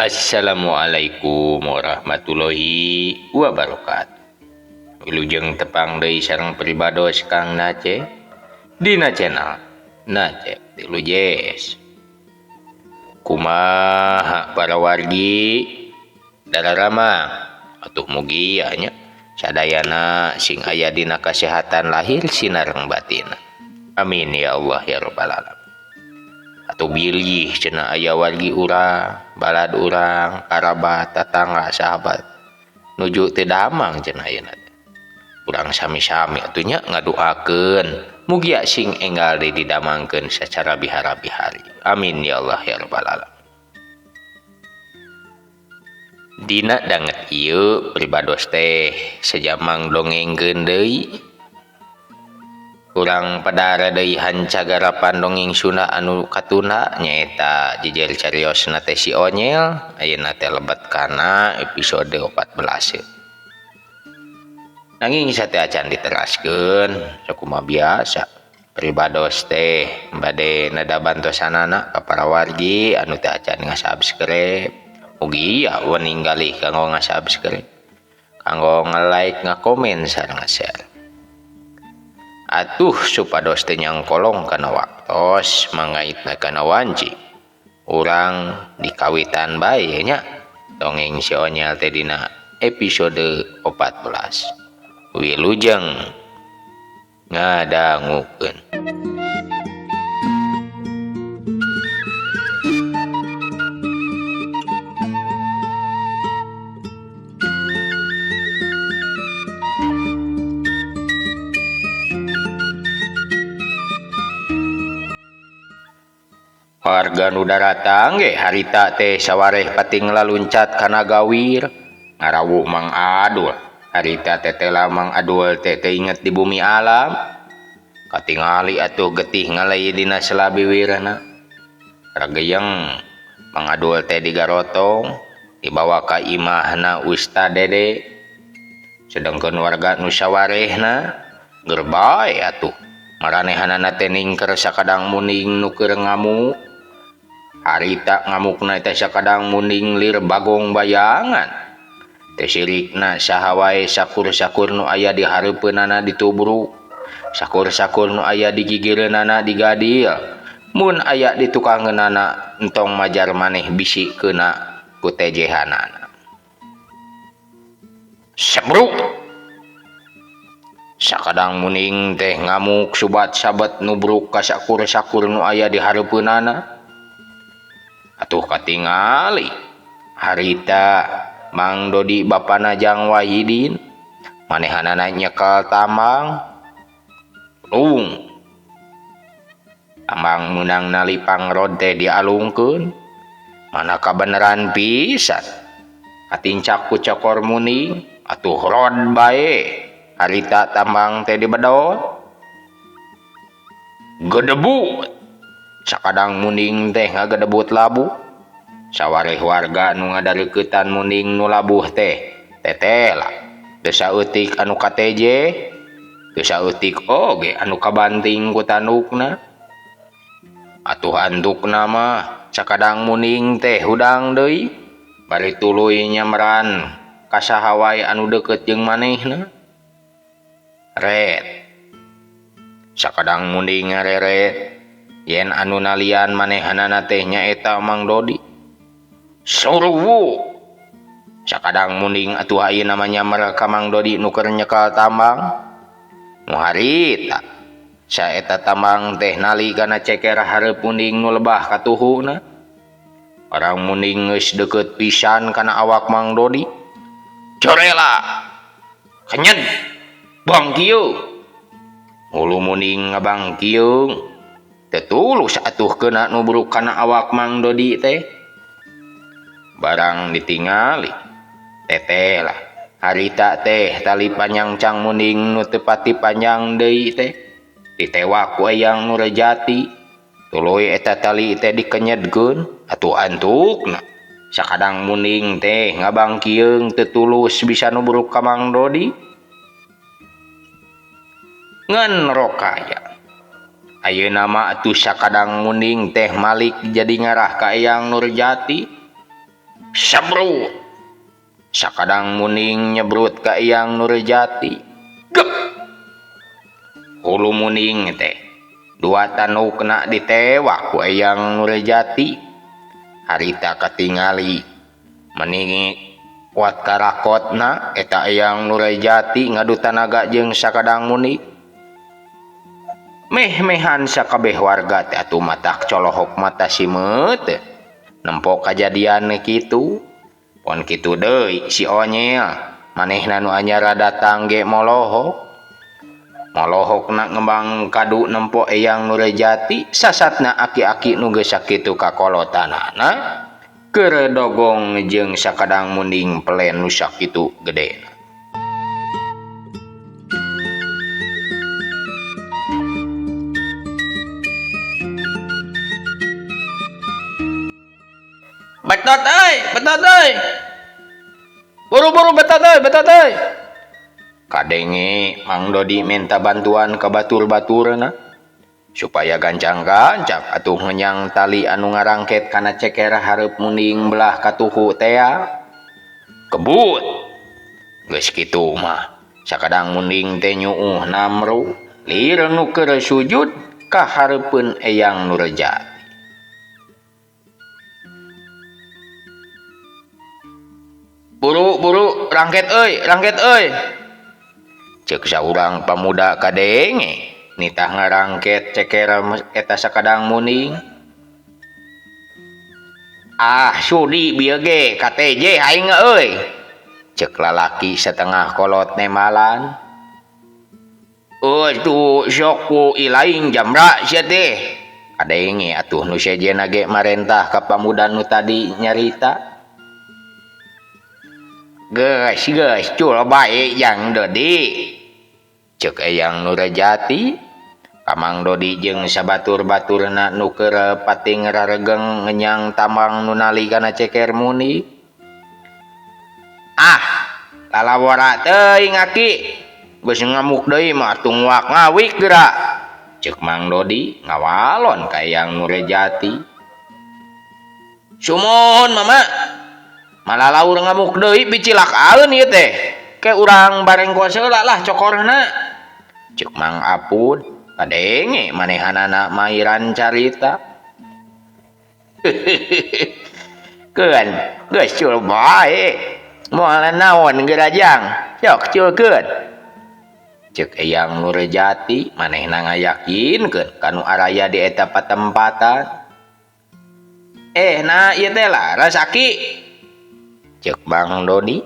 Assalamualaikum warahmatullahi wabarakatuh. Wilujeng tepang deui sareng pribados Kang Nace dina channel Nace Tilu Jes. Kumaha para wargi dararama atuh mugia nya sadayana sing aya dina kasehatan lahir sinareng batin. Amin ya Allah ya rabbal alamin. Atau bilih cenah aya wargi urang, balad urang, karabat, tatangga, sahabat nuju teu damang cenah ayeuna teh. Urang sami-sami atuh nya ngaduakeun mugia sing enggal deui didamangkeun sacara bihara-bihari. Amin ya Allah ya rabbal alamin. Dina danget ieu pribados teh sejamang dongengkeun deui. Urang padara deui hancagarapan dongeng Sunda anu katunda nyaeta jejer cariosna teh si Onyel ayeuna teh lebet kana episode 14. Nanging sateuacan diteraskeun sakumaha biasa pribados teh bade nada bantosanana ka para wargi anu teu acan ngasubscribe. Mugi wening galih kanggo ngasubscribe, kanggo nge-like, ngakomen sareng nge-share. Atuh supados teu nyangkolong kana waktos mangaitna kana wanci. Urang dikawitan bae nya dongeng si Onyel teh dina episode 14. Wilujeng ngadangukeun. Warga nu daratang ge harita teh sawareh pating laluncat kana gawir ngarawuh Mang Adul. Harita teh tela Mang Adul teh teu inget di bumi alam. Katingali atuh getih ngalai dina selabiwirna. Rageyeng Mang Adul teh digarotong dibawa ka imahna Ustad Dede. Sedengkeun warga nu sawarehna geur bae atuh. Maranehanana teh ningker sakadang muning nu keur ngamuk. Harita ngamukna teh sakadang muning lir bagong bayangan. Teh sirikna saha wae sakur-sakur nu aya di hareupeunana ditubruk. Sakur-sakur nu aya di gigireunana digadil. Mun aya di tukangeunana entong majar maneh bisi keuna ku tejehanana. Sebruk. Sakadang muning teh ngamuk subat-sabat nubruk ka sakur-sakur nu aya di hareupeunana. Atuh katingali harita Mang Dodi bapana Jang Wahidin manehanana nyekel tambang. Lung tambang meunang nalipang rod teh dialungkeun. Mana kabeneran pisan katincak ku cokor muning atuh rod bae. Harita tambang teh dibedot gedebut. Sakadang muning teh ngagedebut labuh. Sawareh warga nu ngadareuketan muning nu labuh teh tetela. Teu saeutik anu kateje, teu saeutik oge anu kabanting ku tandukna. Atuh antukna mah sakadang muning teh hudang deui bari tuluy nyamran ka saha wae anu deukeut jeung manehna. Ret. Sakadang muning ngareret yen anu nalian manehanana teh nyaeta Mang Dodi. Suruwu. Sakadang muning atuh ayeuna mah nyamar ka Mang Dodi nu keur nyekel tambang. Nu harita saeta tambang teh nali kana ceker hareup muning nu lebah katuhuna. Orang muning geus deukeut pisan kana awak Mang Dodi. Corela. Kenyet. Bangkieu. Hulu muning ngabangkieung. Teu tulus atuh keuna nubruk kana awak Mang Dodi teh. Barang ditingali teteh lah. Harita teh tali panjang cang muning nu teu pati panjang deui teh ditewak ku Eyang Nurjati. Tuluy eta tali teh dikenyedkeun atuh antukna. Sakadang muning teh ngabangkieung teu tulus bisa nubruk ka Mang Dodi. Ngan rokaya ayeuna mah atuh sakadang muning teh malik jadi ngarah ka Eyang Nurjati. Sabrut. Sakadang muning nyebrut ka Eyang Nurjati. Gep. Hulu muning teh dua tanukna ditewak ku Eyang Nurjati. Harita katingali meningi kuat karakotna eta Eyang Nurjati ngadu tanaga jeung sakadang muning. Meh-mehan sakabeh warga teh atuh matak colohok mata simeut nempo kajadian kitu. Pon kitu deui si Onyel manehna nu anyar datang ge molohok. Molohokna ngembang kadu nempo Eyang Nurjati sasatna aki-aki nu geus sakitu kakolotanana keur dogong jeung sakadang munding pelen nu sakitu gedena. Betot euy, betot euy. Buru-buru betot euy, betot euy. Kadenge Mang Dodi minta bantuan ka batur-baturna supaya gancang-gancang atuh ngenyang tali anu ngarangket kana ceker hareup munding belah katuhu tea. Kebut. Geus kitu mah sakadang munding teh nyuuh namru lir nu keur sujud ka hareupeun Eyang Nurjati. Buru-buru rangket euy, rangket euy. Ceuk saurang pamuda kadenge nitah ngarangket ceker eta sakadang muning. Ah, sudi bieu ge KTJ aing euy. Ceuk lalaki setengah kolot nemalan. Euy tuh sok ku ilaing jamra sia teh. Kadenge atuh nu sejenna ge marentah ka pamuda nu tadi nyarita. Geus geus cul bae Jang Dodi. Ceuk Eyang Nurjati, ka Mang Dodi jeung sabatur-baturna nu keur pating raregeng ngenyang tambang nu nali kana ceker muni. Ah, lalawara teuing aki. Geus ngamuk deui mah atuh nguak ngawik geura. Ceuk Mang Dodi ngawalon ka Eyang Nurjati. Sumuhun mama. Malah laur ngamuk deui bicilakaeun ieu teh. Ke urang bareng kuaseula lah cokorna. Ceuk Mang Apud kadenge manehanana mairan carita. Keun geus cul bae. Moal naon geura jang. Sok culkeun. Ceuk Eyang Nurjati manehna ngayakinkeun ka nu araya di eta patempatan. Nah ieu teh laras aki. Ceuk Mang Dodi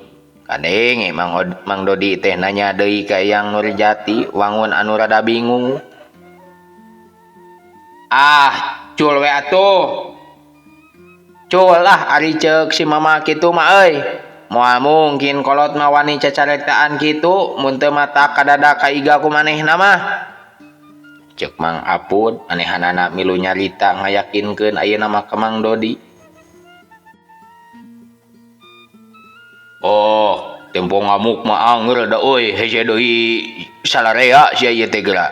kadenge Mang Dodi teh nanya deui ka Eyang Nurjati wangun anu rada bingung. Ah, cul we atuh. Cul lah ari ceuk si mama kitu mah euy. Moal mungkin kolot mah wani cacaretaan kitu mun teu mata kadada ka iga ku manehna mah. Ceuk Mang Apud manehanana milu nyarita ngayakinkeun ayeuna mah ka Mang Dodi. Oh, tempo ngamuk mah anger da euy, hese deui salarea sia ieu teh geura.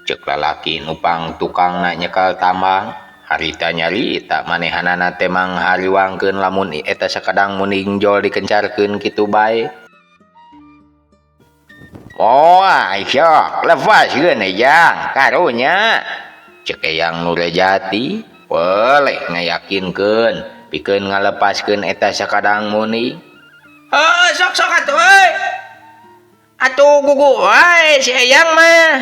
Ceuk lalaki nu pang tukangna nyekel tambang, harita nyarita manehanana teh mang hariwangkeun lamun eta sakadang munding jol dikencarkeun kitu bae. Oh, sok lepaskeun Jang, karunya. Ceuk Eyang Nurjati, boleh ngayakinkeun pikeun ngalepaskeun eta sakadang munding. Heuh, sok-sok atuh euy. Atuh gugu wae si Eyang mah.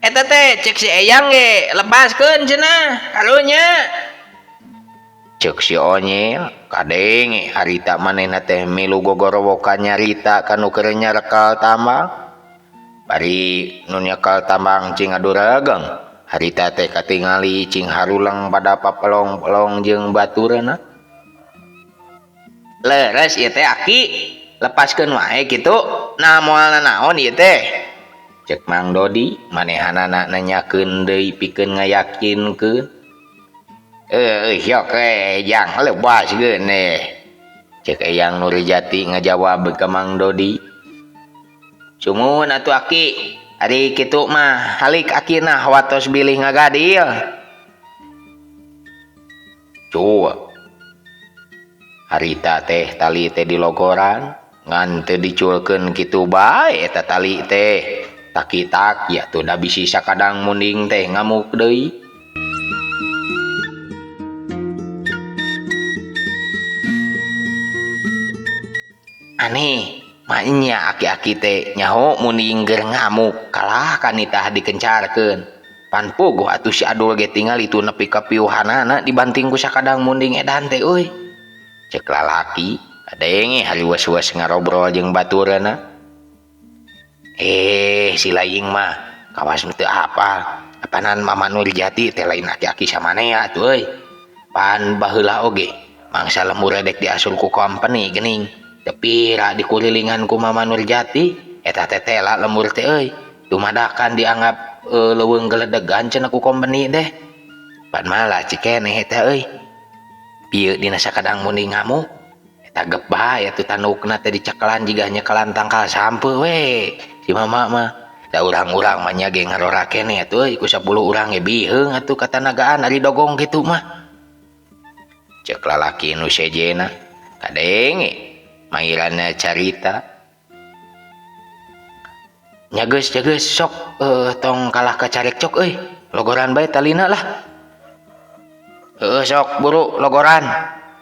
Eta teh cek si Eyang ge lepaskeun cenah karunya. Ceuk si Onyel kadenge harita manehna teh milu gogorowokan nyarita ka nu keur nyarekal tambang. Bari nu nyekal tambang cing aduregeng harita teh katingali cing haruleng pada papelong-pelong jeung baturna. Leres ieu teh aki, lepaskeun wae kitu, nah moal nanaon ieu teh. Cek Mang Dodi manehanana nanyakeun deui pikeun ngayakinkeun. Sok we jang lepaskeun eh. Cek Eyang Nurjati ngajawab ka Mang Dodi. Sumuhun atuh aki, ari kitu mah halik akina watos bilih ngagadil. Cua. Harita teh tali teh dilogoran ngan teu diculkeun kitu bae eta tali teh. Taki-tak ya tuh da bisi sakadang munding teh ngamuk deui. Aneh, maknya aki-aki teh nyaho munding ger ngamuk kalah kanitah dikencarkeun. Pan puguh atuh si Adul ge tingali tu nepi ka piuhanana dibanting ku sakadang munding edan teh euy. Cek lalaki kadenge hariwes-wes ngarobrol jeung baturna. Si laing mah kawas nu teu apal. Apanan Mama Nurjati teh lain aki-aki samanea atuh euy. Pan baheula oge mangsa lembur edek diasur ku company geuning. Teu pira dikulilingan ku Mama Nurjati eta teh tela lembur teh euy. Dumadakan dianggap leuweung geledegan cenah ku company teh. Pan malah cikeneh eta euy. Pieu dina sakadang munding ngamuk eta gep bae atuh tandukna teh dicekelan jiga nyekelan tangkal sampeu we. Si mama mah da urang-urang mah nya ge ngarora keneh atuh euy ku 10 urang ge biheung atuh katanagaan ari dogong kitu mah. Cek lalaki nu sejena kadenge manggilanna carita. Nya geus sok tong kalah kacarekcok euy. Logoran bae talina lah. Heueuh sok buru logoran.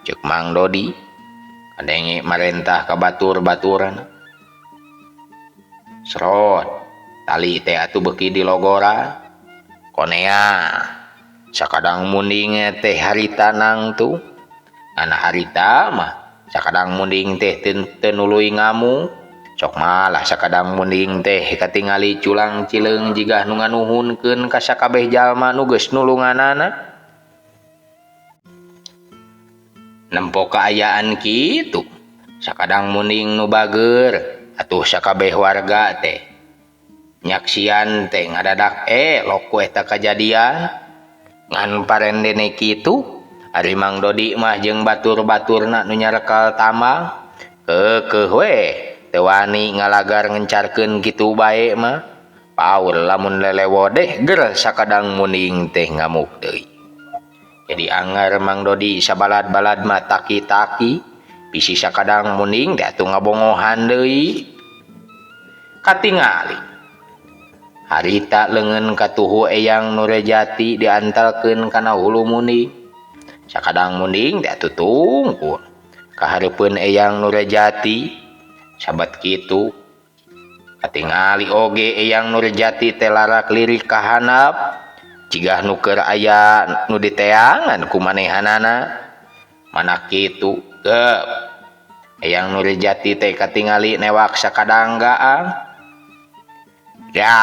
Cek Mang Dodi kadenge marentah ka batur-baturan. Serot tali teh atuh beuki dilogoran. Konea sakadang munding teh harita nangtu. Anak harita mah sakadang munding teh teu nuluy ngamuk. Sok malah sakadang munding teh katingali culang cileung jiga nu nganuhunkeun ka sakabeh jalma nu geus nulunganana. Nempo kaayaan kitu sakadang munding nu bager atuh sakabeh warga teh nyaksian teh ngadadak lok ku eta kajadian. Ngan parendene kitu ari Mang Dodi mah jeung batur-baturna nu nyarekal tambang keukeuh we teu wani ngalagar ngencarkeun kitu bae mah. Paur lamun lelewodeh ger sakadang munding teh ngamuk deui. Jadi anggar Mang Dodi sabalad-balad mah taki-taki bisi sakadang munding teh atuh ngabongohan deui. Katingali harita leungeun katuhu Eyang Nurjati diantalkeun kana hulu munding. Sakadang munding teh atuh tungkul kahareupeun Eyang Nurjati. Sabat kitu katingali oge Eyang Nurjati teh larak lirik ka handap cigah nu keur aya nu diteangan ku manehanana. Mana kitu geup Eyang Nurjati teh katingali newak sakadang gaang. Ya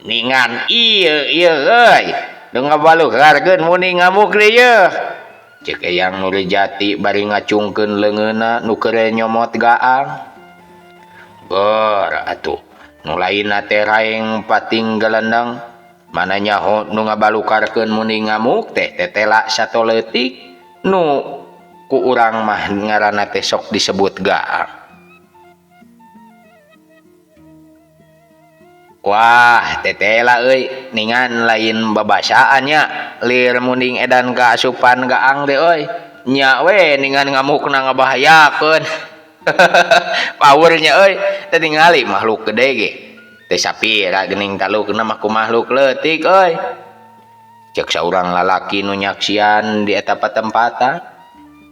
ningan ieu ieu euy nu ngabalukarkeun munding ngamuk deui yeuh. Cek Eyang Nurjati bari ngacungkeun leungeunna nu keur nyomot gaang. Ger atuh nu lainna teh raeng pating gelendeng. Mana nyaho nu ngabalukarkeun munding ngamuk teh tetela satoleutik nu ku urang mah ngaranna teh sok disebut gaang. Wah tetela euy ningan lain babasaan nya lir munding edan ka asupan gaang teh euy. Nya we ningan ngamukna ngabahayakeun. Powernya euy teh tingali makhluk gede ge teh sapira geuning talukna mah ku makhluk leutik euy. Cek saurang lalaki nu nyaksian di eta patempatan.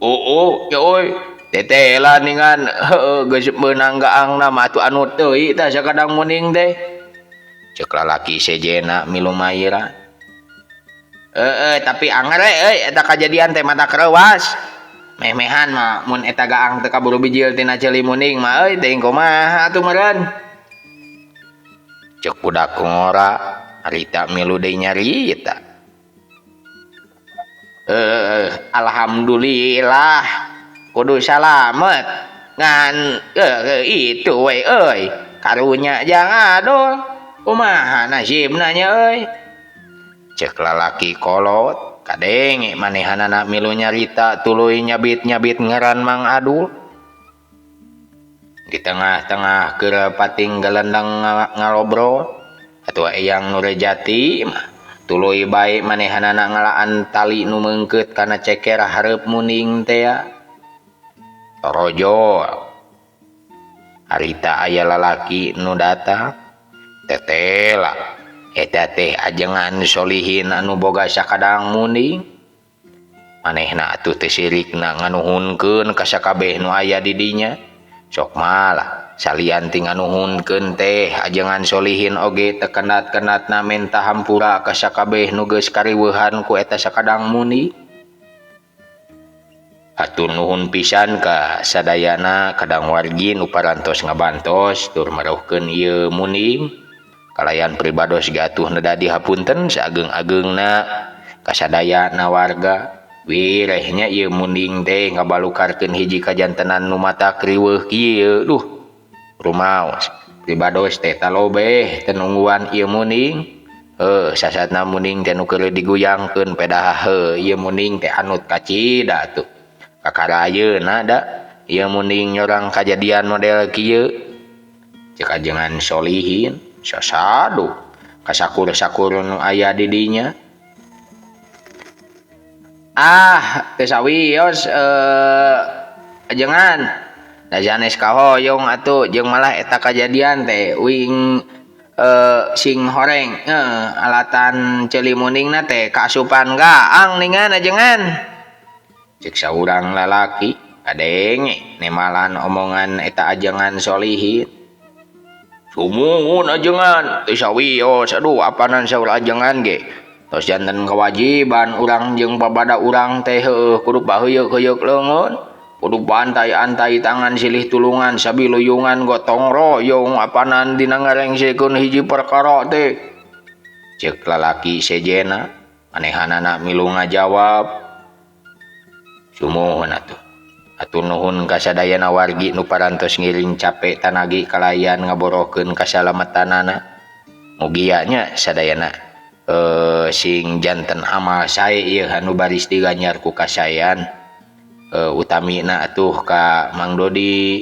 Oh ya euy tetela ningan heueuh geus meunang gaangna mah atuh anu teuy tah sakadang munding teh. Cek lalaki sejena milu maira. Tapi anger euy eta kajadian teh mata kereuas. Meh-mehan mah mun eta gaang teu kaburu bijil tina ceuli munding mah euy teuing kumaha atuh meureun. Cek budak ngora harita milu deui nyarita. Alhamdulillah kudu salamet ngan itu we euy karunya jang adol. Kumaha nasibna nya euy. Cek lalaki kolot kadenge manehanana milu nyarita tuluy nyabit-nyabit ngaran Mang Adul. Di tengah-tengah keur pating gelendang ngalobrol atuh Eyang Nurjati mah tuluy bae manehanana ngalaan tali nu meungkeut kana ceker hareup munding teh. Torojol. Harita aya lalaki nu datang tetela eta teh ajengan Solihin anu boga sakadang munding. Manehna atuh teu sirikna nganuhunkeun ka sakabeh nu aya di dinya. Sok malah salian ti nganuhunkeun teh ajengan Solihin oge teu kenat-kenatna menta hampura ka sakabeh nu geus kariweuhan ku eta sakadang munding. Hatur nuhun pisan ka sadayana kadang wargi nu parantos ngabantos tur mareuhkeun ieu munding. Kalayan pribados ge atuh neda dihapunten saageng-agengna ka sadayana warga. Wirehnya ieu munding teh ngabalukarkeun hiji kajantenan nu matak riweuh kieu. Duh, rumaos pribados teh talobeh teu nungguan ieu munding. Heuh, sasatna munding teh nu keur diguyangkeun pedah heuh ieu munding teh anut kacida atuh. Kakara ayeuna da ieu munding nyorang kajadian model kieu. Cek ajengan Solihin sasadu kasakur-sakur nu aya di dinya. Ah, teu sawios ajengan. Da sanes kahoyong atuh jeung malah eta kajadian teh uing sing horeng alatan ceuli mundingna teh kaasupan gaang ningan ajengan. Cek saurang lalaki kadenge nemalan omongan eta ajengan Solihin. Sumuhun ajengan teu sawios aduh apanan saur ajengan ge. Tos janten kewajiban urang jeung babada urang teh heueuh kudu baheuyeuh-heuyeuk leungeun, kudu bantai-antai tangan silih tulungan sabiluyungan gotong royong apanan dina ngarengsekeun hiji perkara teh. Cek lalaki sejena manehanana milu ngajawab. Sumuhun atuh. Hatur nuhun ka sadayana wargi nu parantos ngiring cape tanagi kalayan ngaborohkeun kasalamatanana. Mugia nya sadayana sing janten amal sae ieu anu baris diganjar ku kasaean. Utamina atuh ka Mang Dodi,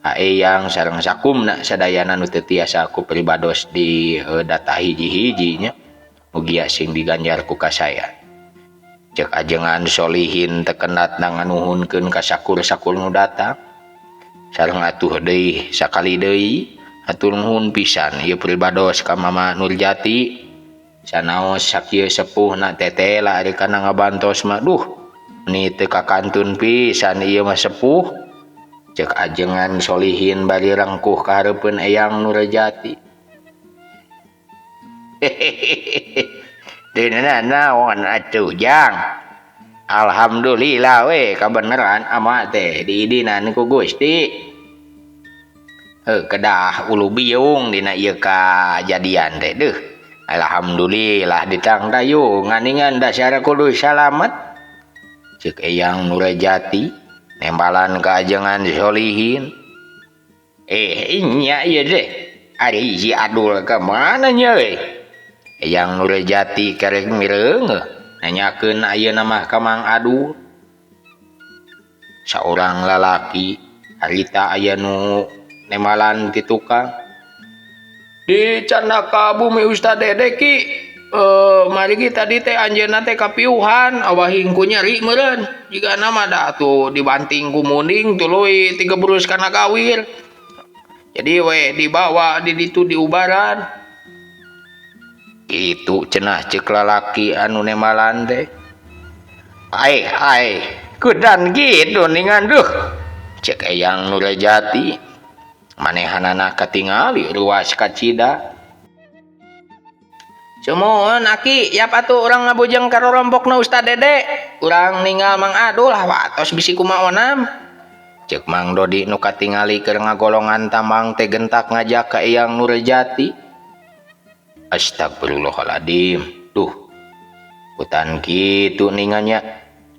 ka Eyang sareng sakumna sadayana nu teu tiasa ku pribados di data hiji-hiji nya. Mugia sing diganjar ku kasaean. Cek ajengan Solihin tekenat na nganuhunkeun ka sakur-sakur nu datang. Sareng atuh deui sakali deui hatur nuhun pisan ieu pribados ka Mama Nurjati. Sanaos sakieu sepuhna tetela ari kana ngabantos mah duh ni teu kakantun pisan ieu mah sepuh. Cek ajengan Solihin bari rengkuh ka hareupeun Eyang Nurjati. Hehehe. Dina naon atuh jang. Alhamdulillah we kabeneran ama teh diidinan ku Gusti. Heuh kedah ulu biung dina ieu kajadian teh deuh. Alhamdulillah ditangtayung nganingan dasar kudu salamet. Cek Eyang Nurjati nembalan ka ajengan Solihin. Nya ieu teh ari si Adul ka mana nya euy? Eyang Nurjati kerek mireungeuh nanyakeun ayeuna mah ka Mang Adul. Saurang lalaki harita aya nu nembalan ti tukang. Di candaka bumi Ustad Dede ki marigi tadi teh anjeunna teh kapiuhan awahing ku nyeri meureun. Jigana mah da atuh dibanting ku munding tuluy tigebrus kana gawir. Jadi we dibawa di ditu diubaran. Itu cenah cek lalaki anu nembalan teh. Ai ai kudan gitu ningan duh. Cek Eyang Nurjati manehanana katingali ruas kacida. Sumuhun aki yap atuh urang ngabujeng ka rorompokna Ustad Dede. Urang ninggal Mang Adul watos bisi kumaha onam. Cek Mang Dodi nu katingali keur ngagolongan tambang teh gentak ngajak ka Eyang Nurjati. Astagfirullahaladzim. Duh, hutan kitu ningannya.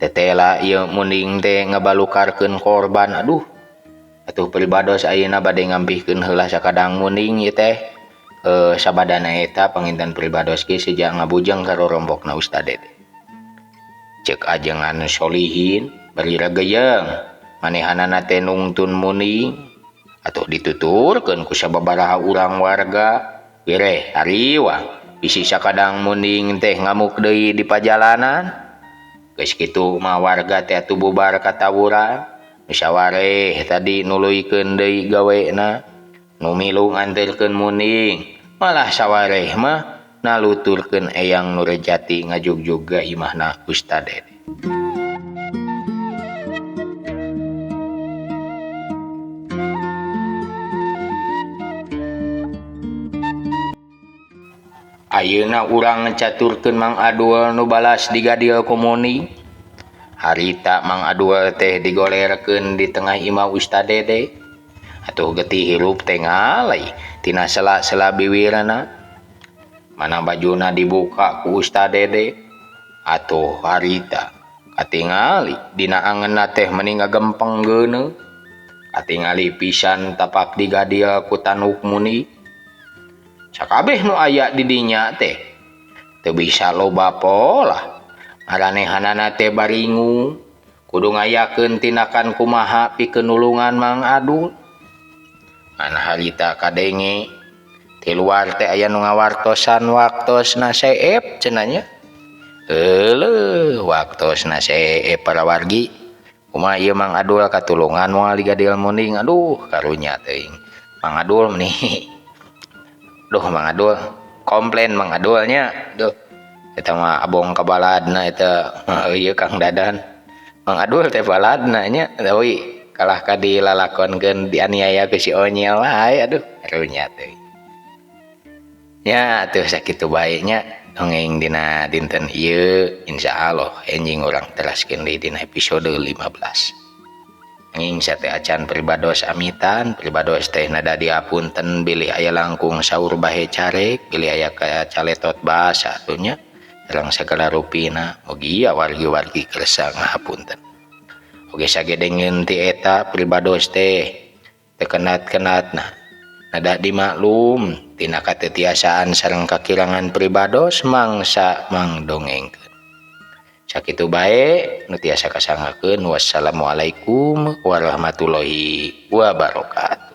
Tetela ieu munding teh ngabalukarkeun korban. Aduh, atuh pribados ayeuna bade ngampihkeun heula sakadang munding ieu teh. Sabadana eta panginten pribados ge sejak ngabujeng ka rorompokna Ustad teh. Cek ajengan Solihin bari regeyeng manehanana teh nungtun munding. Atuh dituturkeun ku sababaraha urang warga. Wireh hariwang bisi sakadang munding teh ngamuk deui di pajalanan. Geus kitu mah warga teh atuh bubar katawuran. Nu sawareh tadi nuluykeun deui gawena, nu milu nganterkeun munding, malah sawareh mah naluturkeun Eyang Nurjati ngajugjug ka imahna Ustad Dede. Ayeuna urang ngacaturkeun Mang Adul nu balas digadil ku Muni. Harita Mang Adul teh digolerkeun di tengah imah Ustad Dede. Atuh getih hirup teh ngalai tina sela-sela biwirna. Mana bajuna dibuka ku Ustad Dede. Atuh harita katingali dina angeunna teh meni ngagempeng geuneuh. Katingali pisan tapak digadil ku tanuk Muni. Sakabeh nu aya di dinya teh teu bisa loba polah. Maranehanana teh baringung kudu ngayakeun tindakan kumaha pikeun nulungan Mang Adul. Ngan harita kadenge ti luar teh aya nu ngawartosan waktosna seep cenah nya. Euleuh waktosna seep para wargi. Kumaha ieu Mang Adul katulungan moal digadil munding. Aduh karunya teuing Mang Adul meni. Duh Mang Adul komplain Mang Adulnya. Duh eta mah abong kabaladna eta ieu Kang Dadan. Mang Adul teh baladna nya tapi kalah ka dilalakonkeun dianiaya ku si Onyel wae. Aduh karunya teuing. Nya atuh sakitu bae nya dongeng dina dinten ieu. Insyaallah enjing urang teraskeun deui dina episode 15. Anging sate acan pribados amitan, pribados teh nada diapunten bilih aya langkung saur bahe carek, bilih aya kacaletot basa atuh nya. Sareng sagala rupina mugia wargi-wargi kersa ngahapunten. Oge sagedengeun ti eta pribados teh teu kenat-kenatna. Nada dimaklum tina katetiasaan sareng kakirangan pribados mangsa mangdongengkeun. Sakitu bae nu tiasa kasangakeun. Wassalamualaikum warahmatullahi wabarakatuh.